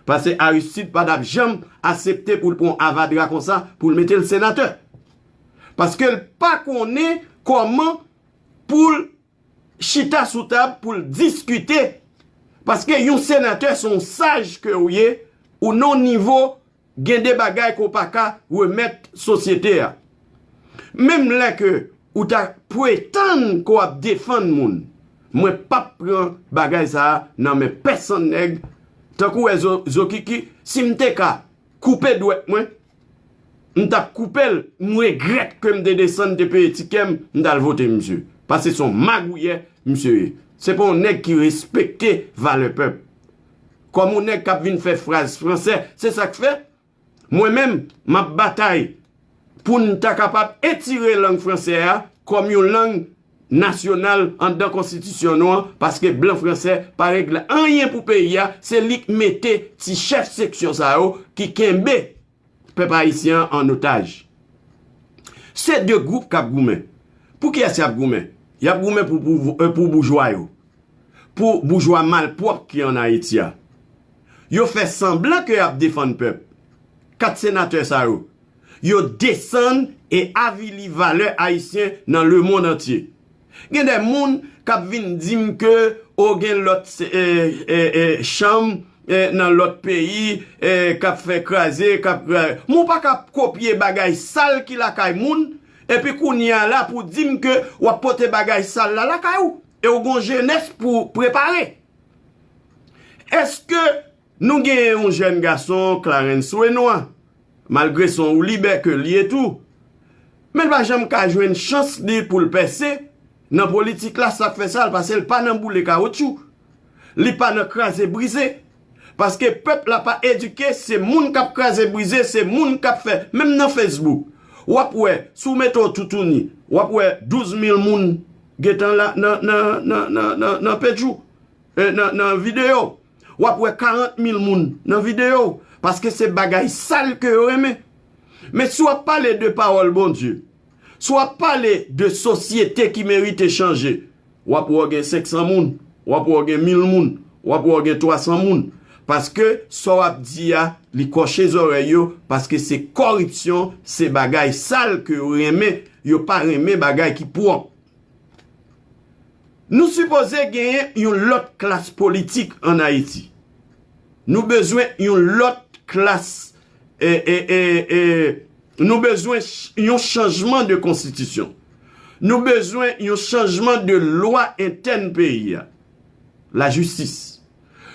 Paske Aristide pa t ap janm aksepte pou l pran yon avadra konsa pou l mete l senatè. Paske l pa konnen kòman pou l chita sou tab pou l diskite. Paske yon senatè se yon saj ke w ye, ou nan nivo, gen de bagay ke w pa ka remèt sosyete a. Menm lè ke ou ta pretann ke w ap defann moun, mwen p ap pran bagay sa a nan men pèsonn nèg. Tankou wè Zo- Zokiki, si m te ka koupe dwèt mwen, m t ap koupe l, m regrèt ke m te desann, te peye tikè m, m t al vote misye. Paske se yon magouyè misye ye. Se pa yon nèg ki respekte valè pèp. Kòm yon nèg k ap vin fè fraz fransè, se sa k fè mwen menm, m ap batay pou n ta kapab etire lang fransè a kòm yon lang nasyonal anndan konstitisyon nou an, paske blan fransè pa regle anyen pou peyi a, se li k mete ti chèf seksyon sa yo ki kenbe pèp ayisyen an an otaj. Se de gwoup k ap goumen. Pou kiyès y ap goumen? Y ap goumen pou, pou, pou boujwa yo, pou boujwa malpwòp ki ann Ayiti a. Yo fè sanblan ke y ap defann pèp. Kat senatè sa yo, yo desann e avili valè ayisyen nan lemonn antye. Gen de moun k ap vin di m ke o gen lòt se- e, e, e, chanm e, nan lòt peyi e, k ap fè kraze, k ap kraze. Men w pa ka kopye bagay sal ki lakay moun, epi kounye a la pou di m ke w ap pote bagay sal la lakay ou, e w gen yon jenès pou prepare. Èske nou genyen yon jèn gason, Clarens Renois, malgre se yon woulibè ke l ye tou, men l pa janm ka jwenn chans li pou l pèse nan politik la, sa k fè sa, l pase l pa nan boule kawotchou, li pa nan kraze brize. Paske pèp la pa edike, se moun k ap kraze brize, se moun k ap fè. Menm nan Facebook, w ap wè, si w mete w toutouni, w ap wè douz mil moun gentan la nan, nan, nan, nan, nan, nan page ou, e, nan, nan videyo. W ap wè karant mil moun nan videyo. Paske se bagay sal ke yo renmen. Men si w ap pale de pawòl Bondye, si w ap pale de sosyete ki merite chanje, w ap wè w gen senk san moun, w ap wè w gen mil moun, w ap wè w gen twa san moun. Paske sa w ap di a, li kòche zòrèy yo, paske se kòripsyon, se bagay sal ke yo renmen, yo pa renmen bagay ki pwòp. Nou sipoze genyen yon lòt klas politik ann Ayiti. Nou bezwen yon lòt klas, e, e, e, e, nou bezwen ch-, yon chanjman de konstitisyon. Nou bezwen yon chanjman de lwa entèn peyi a. Lajistis.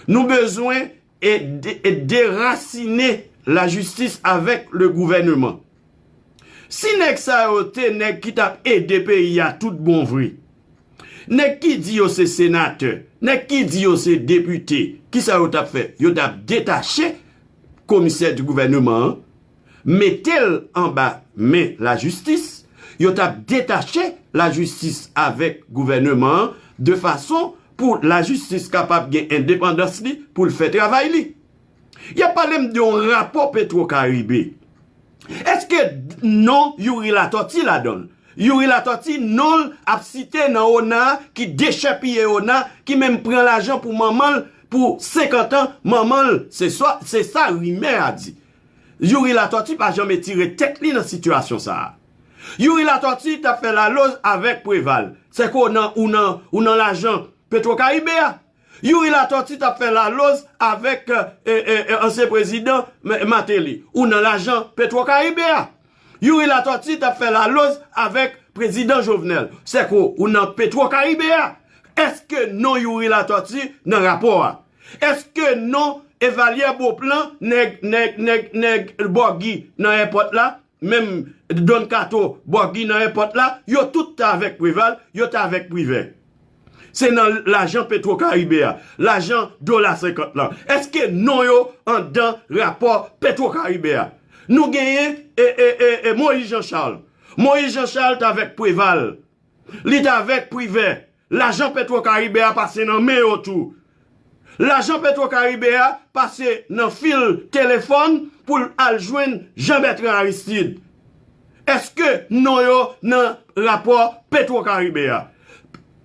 Nou bezwen e de-, e derasine lajistis avèk le gouvèneman. Si nèg sa yo te nèg ki t ap ede peyi a tout bon vre, nèg ki di yo se senatè, nèg ki di yo se depite, kisa yo t ap fè? Yo t ap detache komisè di gouvèneman an, mete l anba men lajistis, yo t ap detache lajistis avèk gouvèneman an de fason pou lajistis kapab gen endepandans li pou l fè travay li. Y ap pale m de yon rapò Petro Karibe. Èske non Youri Latòti ladan l? Youri Latòti, non l ap site nan ona ki dechèpiye ona, ki menm pran lajan pou manman l pou senkant an, manman l, se sa, se sa rimè a di. Youri Latòti pa janm etire tèt li nan sitiyasyon sa a. Youri Latòti t ap fè laloz avèk Preval. Sèke w nan, ou nan, ou nan lajan Petro Karibe a. Youri Latòti t ap fè laloz avèk, e, e, e, ansyen prezidan M-, Martelly. Ou nan lajan Petro Karibe a. Youri Latòti t ap fè laloz avèk prezidan Jovenel. Sèke w nan Petro Karibe a. Èske non Youri Latòti nan rapò a? Èske non Evalyè Boplan, nèg, nèg, nèg, nèg Bògi nan èpòt la, menm Don Kato, Bògi nan èpòt la, yo tout t avèk Preval, yo t avèk Privè. Se nan lajan Petro Karibe a, lajan dola senkant lan. Èske non yo anndan rapò Petro Karibe a? Nou genyen, e, e, e, e, Moïse Jean Charles. Moïse Jean Charles t avèk Preval. Li t avèk Privè. Lajan Petro Karibe a pase nan men yo tou. Lajan Petro Karibe a pase nan fil telefòn pou l al jwenn Jean Bertrand Aristide. Èske non yo nan rapò Petro Karibe a?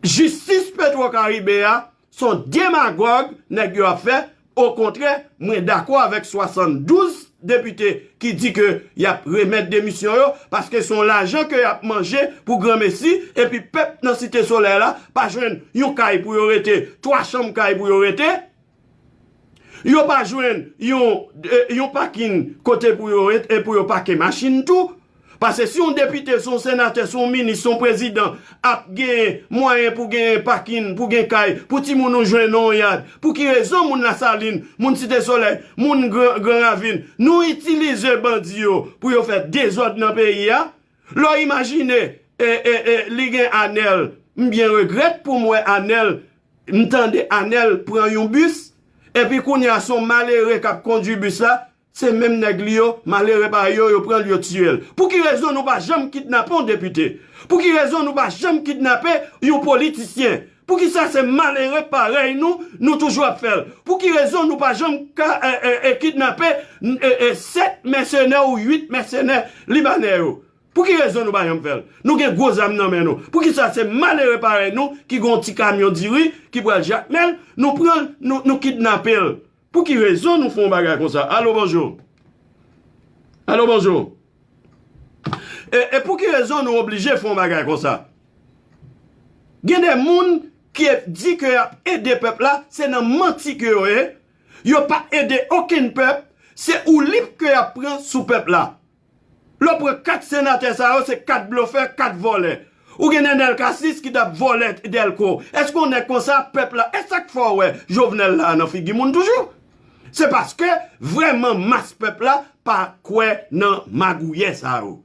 Jistis Petro Karibe a, se yon demagòg nèg yo ap fè. Okontrè, mwen dakò avèk swasanndouz depite ki di ke y ap remèt demisyon yo, paske se yon lajan ke y ap manje pou granmesi, epi pèp nan Site Solèy la pa jwenn yon kay pou yo rete, twa chanm kay pou yo rete. Yo pa jwenn yon, e, yon pakin kote pou yo ret-, e pou yo pake machin tou. Paske si yon depite, si yon senatè, si yon minis, si yon prezidan ap gen mwayen pou gen pakin, pou gen kay, pou timoun ou jwenn nan yon yad, pou ki rezon moun Lasalin, moun Site Solèy, moun Gran, Gran Ravin, nou itilize bandi yo pou yo fè dezòd nan peyi a? Lè w imajine, e, e, e, li gen Anèl, m byen regrèt pou m wè Anèl, m tande Anèl pran yon bis, epi kounye a se yon malere k ap kondui bis la, se menm nèg li yo, malere parèy yo, yo pran l, yo tiye l. Pou ki rezon nou pa janm kidnape yon depite? Pou ki rezon nou pa janm kidnape yon politisyen? Poukisa se malere parèy nou, nou toujou ap fè l? Pou ki rezon nou pa janm ka, e, e, e, kidnape, e, e, sèt mèsenè ou uit mèsenè libanè yo? Pou ki rezon nou pa janm fè l? Nou gen gwo zam nan men nou. Poukisa se malere parèy nou ki gen yon ti kamyon diri ki pral Jakmèl, nou pran l, nou, nou kidnape l? Pou ki rezon nou fè yon bagay konsa? Alo, bonjou. Alo, bonjou. E, e pou ki rezon nou oblije fè yon bagay konsa? Gen de moun ki di ke y ap ede pèp la, se nan manti ke yo ye. Yo pa ede okenn pèp, se oulib ke y ap pran sou pèp la. Lè w pran kat senatè sa yo, se kat blofè, kat vòlè. Ou gen Nenel Cassy ki t ap vòlè Dèlko. Èske yon nèg konsa, pèp la, e sa k fè w wè Jovenel la nan figi moun toujou? Se paske vrèman mas pèp la pa kwè nan magouyè sa yo.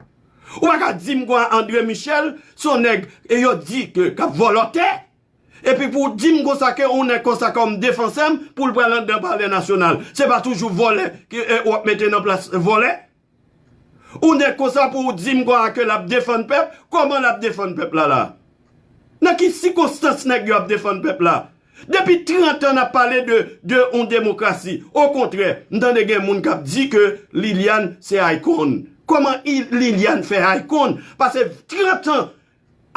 Ou pa ka di m konsa André Michel, se yon nèg, e yo di ke k ap vòlò tè. Epi pou w di m konsa ke yon nèg konsa kòm defansè m, pou l pral anndan Palè Nasyonal. Se pa toujou vòlè ke, e, w ap mete nan plas vòlè? Yon nèg konsa pou w di m konsa ke l ap defann pèp, kòman l ap defann pèp la la? Nan ki sikonstans nèg yo ap defann pèp la? Depi trant an n ap pale de, de yon demokrasi. Okontrè, m tande gen moun k ap di ke Liliane se icon. Kòman i-, Liliane fè icon? Pase trant an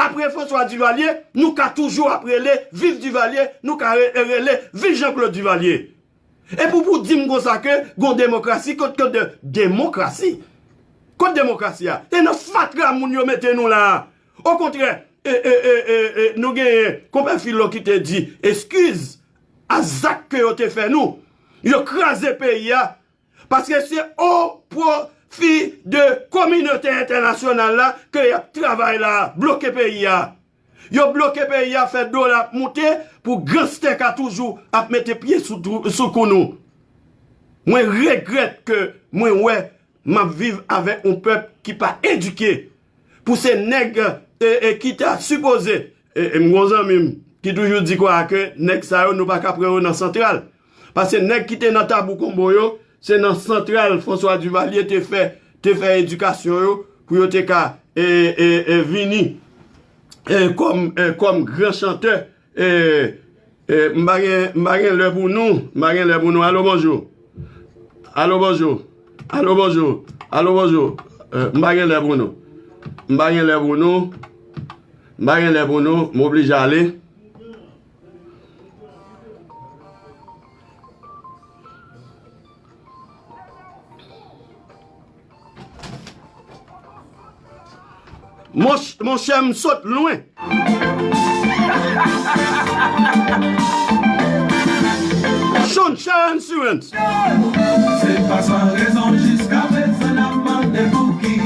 apre François Duvalier, nou ka toujou ap rele viv Duvalier, nou ka re-, rele viv Jean-Claude Duvalier. Epi w pou di m konsa ke gon demokrasi, kot, kot de demokrasi? Kot demokrasi a? E nan fatra moun yo mete nou la a. Okontrè, e, e, e, e, e, nou genyen konpè Filo ki te di, eskiz a zak ke yo te fè nou. Yo kraze peyi a, paske se o pwofi de kominote entènasyonal la ke y ap travay la, bloke peyi a. Yo bloke peyi a, fè dola ap moute pou gangstè ka toujou ap mete pye sou, sou kou nou. Mwen regrèt ke mwen wè m ap viv avèk yon pèp ki pa edike. Pou se nèg, e, e, ki ta sipoze, e, e, m gon zanmi m ki toujou di kwa ke nèg sa yo nou pa ka pran yo nan santral. Paske nèg ki te nan Tabou Konbo yo, se nan santral François Duvalier te fè, te fè edikasyon yo pou yo te ka, e, e, e, vini, e, kòm, e, kòm gran chantè. E, e, m pa gen, m pa gen lè pou nou, m pa gen lè pou nou. Alo, bonjou. Alo, bonjou. Alo, bonjou. Alo, bonjou. E, m pa gen lè pou nou. M pa gen lè pou nou. M pa gen lè pou nou. M oblije ale. Monch-, monchè, m sot lwen. Shoncha Insurance. Se pa san rezon jiska prezan n ap mande pouki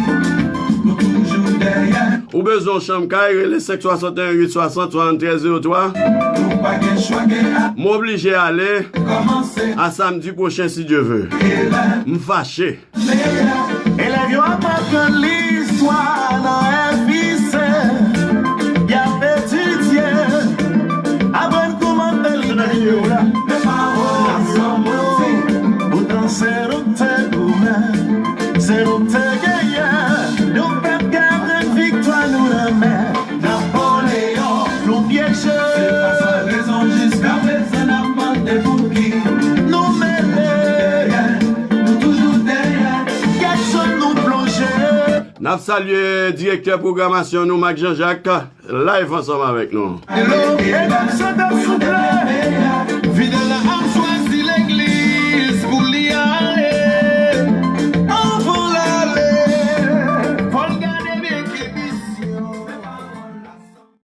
nou toujou dèyè. Ou bezwen yon chanm kay, rele senk swasanteyen uit swasant swasanntrèz zewo twa. Nou pa gen chwa ke a M oblije ale. Kòmanse. A samdi pwochen, si Dye ve. E lè M fache. Elèv yo ap aprann listwa nan F I C. Y ap etidye, aprann kòman fè lide. Men pawòl la san manti. Poutan se nou k te goumen, se nou k te genyen. Nou pèp k ap rann viktwa nou nan men. Napoleyon, plonbye je. Se pa san rezon jiska prezan n ap mande pouki. Nou mele, nou toujou dèyè. Gad jan nou plonje. N ap salye direktè pwogramasyon nou, Marc Jean-Jacques, live ansanm avèk nou. Hello, medam, se te souple. Fidèl la ap